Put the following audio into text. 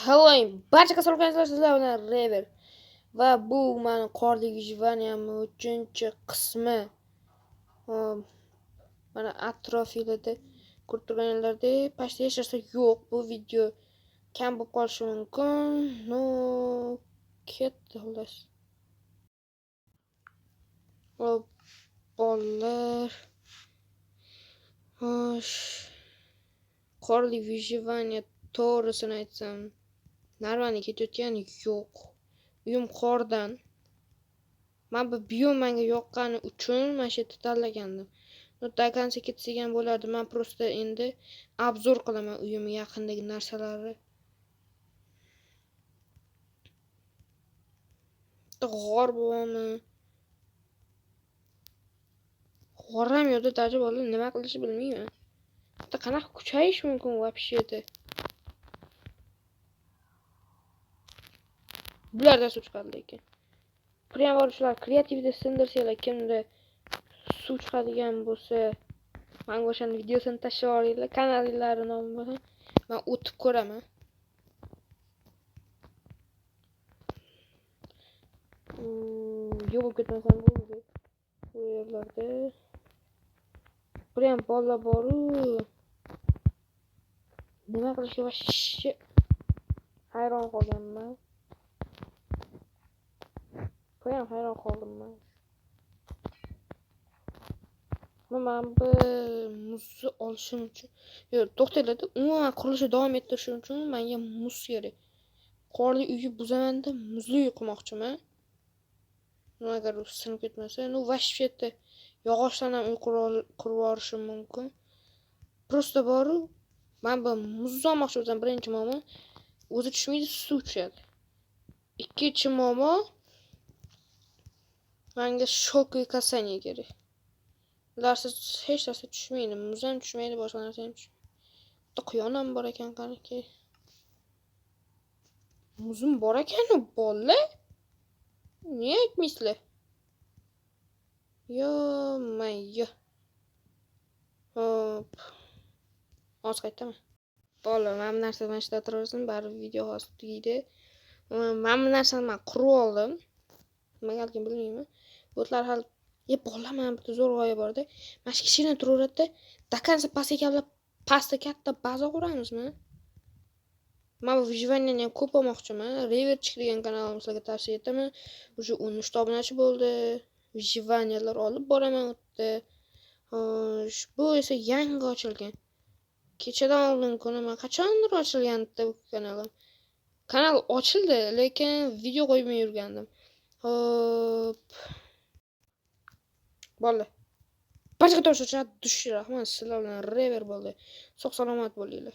Hello, barcha kasalxonalar, sizlar bilan Rever. Va bu mani qorli выживаниямni 3-qismi. Hop, mana atrofinglarda ko'rib turganlaridek почти hech narsa yo'q. Bu video kam bo'lib qolishi mumkin. Ну, ketdi xullas. Hop, bolalar. Xo'sh. Qorli выживание, to'g'risini aytsam, нормально ketayotgani yo'q. Uyim qordan. Mana bu biom menga yoqqani uchun mana shu yerda tanlagandim. Ну, до конца ketsak ham bo'lardi. Men просто endi обзор qilaman uyim yaqinidagi narsalarni. Bitta g'or bormi? G'or ham yo'qda, даже bolalar nima qilishni bilmayman. Bitta qanaqa kuchayish mumkin вообще-то? Bularda suv chiqadi lekin. Prям bor shular kreativda sindirsanglar, kimda suv chiqadigan bo'lsa, menga o'shani videosini tashlab yuboringlar, kanallari nomi bo'lsa, men o'tib ko'raman. Yo'q bo'lib ketmasam bo'ldi. Bu yerlarda prям bolalar bor-u. Nima qilishga вообще hayron qolganman. Prям hayron qoldim man. Men bu muzni olishim uchun, yo'q, to'xtanglar-da, umuman qurilishni davom ettirishim uchun menga muz kerak. Qorli uyni buzaman-da, muzli uy qurmoqchiman. Ну, agar u sinib ketmasa, ну, вообще-то yog'ochdan ham uy qurib yuborishim mumkin. Просто boru, men bu muzni olmoqchi bo'lsam, birinchi muammo o'zi tushmaydi, suv tushadi. Ikkinchi muammo, menga шоковый касание kerak. Ularsiz hech narsa tushmaydi, muz ham tushmaydi, boshqa narsa ham tushmaydi. Bitta quyon ham bor ekan, qaniki. Muzim bor ekan-u, bolalar. Niye aytmaysizlar? Yo-mayo. Hop. Hozir qaytaman. Bolalar, mana bu narsa mana shu yerda turaversin, baribir video hozir tugaydi. Mana bu narsani men qurib oldim. Nimagaligini bilmayman. Botlar hali, bolalar, mana bitta zo'r g'oya bor-da. Mana shu kichkina turaveradi-da, до конца pastga kavlab, pastda katta baza quramizmi? Men bu выживаниeni ham ko'p olmoqchiman. Reverchik degan kanalimni sizlarga tavsiya etaman. Уже 13 ta obunachi bo'ldi. Выживаниyalar olib boraman u yerda. Xo'sh, bu esa yangi ochilgan. Kechadan oldin kuni men qachondir ochilgandi bu kanalim. Kanal ochildi, lekin video qo'ymay yurgandim. Hop. Bo'ldi. Barchaga tomosha dushi rahmat. Sizlar bilan Rever bo'ldi. Sog' salomat bo'linglar.